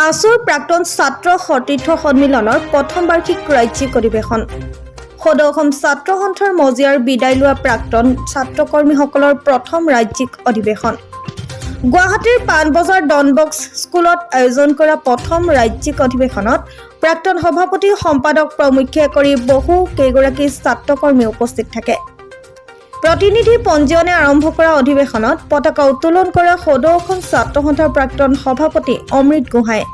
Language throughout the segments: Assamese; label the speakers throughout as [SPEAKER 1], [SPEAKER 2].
[SPEAKER 1] আছুৰ প্ৰাক্তন ছাত্ৰ সতীৰ্থ সন্মিলনৰ প্ৰথম বাৰ্ষিক ৰাজ্যিক অধিৱেশন। সদৌ অসম ছাত্ৰ সন্থাৰ মজিয়াৰ বিদায় লোৱা প্ৰাক্তন ছাত্ৰকৰ্মীসকলৰ প্ৰথম ৰাজ্যিক অধিৱেশন। গুৱাহাটীৰ পাণবজাৰ ডনবস্ক স্কুলত আয়োজন কৰা প্ৰথম ৰাজ্যিক অধিৱেশনত প্ৰাক্তন সভাপতি, সম্পাদক প্ৰমুখ্যে কৰি বহু কেইগৰাকী ছাত্ৰকৰ্মী উপস্থিত থাকে। প্ৰতিনিধি পঞ্জীয়নে আৰম্ভ কৰা অধিৱেশনত পতাকা উত্তোলন কৰা সদৌ অসম ছাত্ৰ সন্থাৰ প্ৰাক্তন সভাপতি অমৃত গোহাঁয়ে।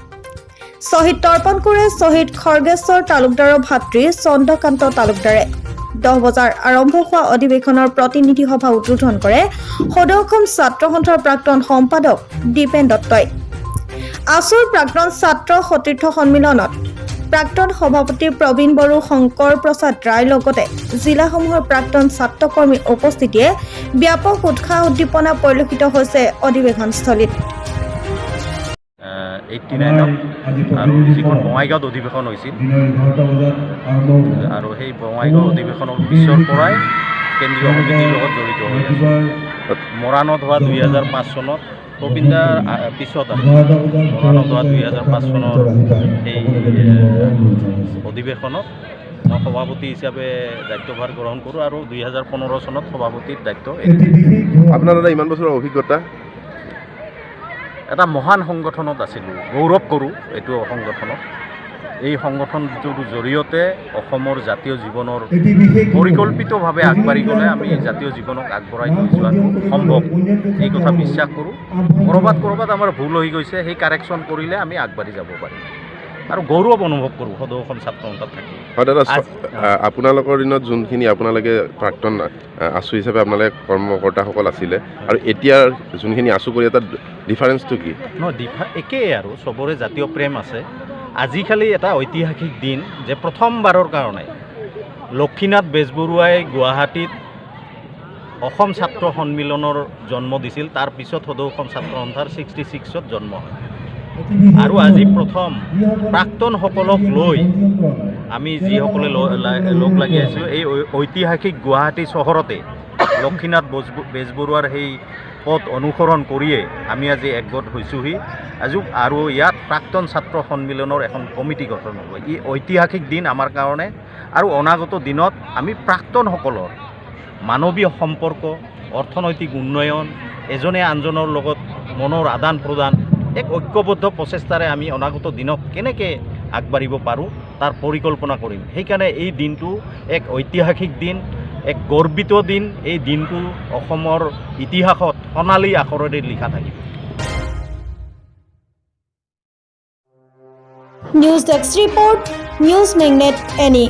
[SPEAKER 1] শ্বহীদ তৰ্পণ কৰে শ্বহীদ খৰ্গেশ্বৰ তালুকদাৰৰ ভাতৃ চন্দ্ৰকান্ত তালুকদাৰে। 10 বজাৰ আৰম্ভ হোৱা অধিৱেশনৰ প্ৰতিনিধি সভা উদ্বোধন কৰে সদৌ অসম ছাত্ৰ সন্থাৰ প্ৰাক্তন সম্পাদক দীপেন দত্তই। আছুৰ প্ৰাক্তন ছাত্ৰ সতীৰ্থ সন্মিলনত প্ৰাক্তন সভাপতি প্ৰবীণ বড়ো, শংকৰ প্ৰসাদ ৰায়ৰ লগতে জিলাসমূহৰ প্ৰাক্তন ছাত্ৰকৰ্মীৰ উপস্থিতিয়ে ব্যাপক উৎসাহ উদ্দীপনা পৰিলক্ষিত হৈছে অধিৱেশনস্থলীত।
[SPEAKER 2] 89ত আৰু যিখন বঙাইগাঁৱত অধিৱেশন হৈছিল আৰু সেই বঙাইগাঁও অধিৱেশনৰ পিছৰ পৰাই কেন্দ্ৰীয় সমিতিৰ লগত জড়িত হৈ আছোঁ। মৰাণত হোৱা 2005 চনত প্ৰবীণ দাৰ পিছত আৰু মৰাণত হোৱা 2005 চনৰ সেই অধিৱেশনত মই সভাপতি হিচাপে দায়িত্বভাৰ গ্ৰহণ কৰোঁ আৰু 2015 চনত সভাপতিৰ দায়িত্ব এৰি দিওঁ।
[SPEAKER 3] আপোনাৰ দাদা ইমান বছৰৰ অভিজ্ঞতা?
[SPEAKER 2] এটা মহান সংগঠনত আছিলোঁ, গৌৰৱ কৰোঁ এইটো সংগঠনত। এই সংগঠনটোৰ জৰিয়তে অসমৰ জাতীয় জীৱনৰ পৰিকল্পিতভাৱে আগবাঢ়ি গ'লে আমি জাতীয় জীৱনক আগবঢ়াই লৈ যোৱাটো সম্ভৱ, এই কথা বিশ্বাস কৰোঁ। ক'ৰবাত ক'ৰবাত আমাৰ ভুল হৈ গৈছে, সেই কাৰেকশ্যন কৰিলে আমি আগবাঢ়ি যাব পাৰিম আৰু গৌৰৱ অনুভৱ কৰোঁ সদৌ অসম ছাত্ৰ সন্থাত থাকি।
[SPEAKER 3] হয় দাদা, আপোনালোকৰ দিনত যোনখিনি আপোনালোকে প্ৰাক্তন আছু হিচাপে আপোনালোকে কৰ্মকৰ্তাসকল আছিলে আৰু এতিয়াৰ যোনখিনি আছু কৰি এটা ডিফাৰেঞ্চটো কি?
[SPEAKER 2] নহয়, একেই আৰু চবৰে জাতীয় প্ৰেম আছে। আজি খালি এটা ঐতিহাসিক দিন যে প্ৰথমবাৰৰ কাৰণে লক্ষীনাথ বেজবৰুৱাই গুৱাহাটীত অসম ছাত্ৰ সন্মিলনৰ জন্ম দিছিল। তাৰপিছত সদৌ অসম ছাত্ৰ সন্থাৰ 66ত জন্ম হয় আৰু আজি প্ৰথম প্ৰাক্তনসকলক লৈ আমি যিসকলে লগ লাগি আছোঁ, এই ঐতিহাসিক গুৱাহাটী চহৰতে লক্ষীনাথ বেজবৰুৱাৰ সেই পথ অনুসৰণ কৰিয়ে আমি আজি একগোট হৈছোঁহি আজি। আৰু ইয়াত প্ৰাক্তন ছাত্ৰ সন্মিলনৰ এখন কমিটি গঠন হ'ব। ই ঐতিহাসিক দিন আমাৰ কাৰণে আৰু অনাগত দিনত আমি প্ৰাক্তনসকলৰ মানৱীয় সম্পৰ্ক, অৰ্থনৈতিক উন্নয়ন, এজনে আনজনৰ লগত মনৰ আদান প্ৰদান, এক ঐক্যবদ্ধ প্ৰচেষ্টাৰে আমি অনাগত দিনত কেনেকৈ আগবাঢ়িব পাৰোঁ, তাৰ পৰিকল্পনা কৰিম। সেইকাৰণে এই দিনটো এক ঐতিহাসিক দিন, এক গৰ্বিত দিন। এই দিনটো অসমৰ ইতিহাসত সোণালী আখৰেৰে লিখা থাকিব।
[SPEAKER 1] News desk report, News Magnet NE.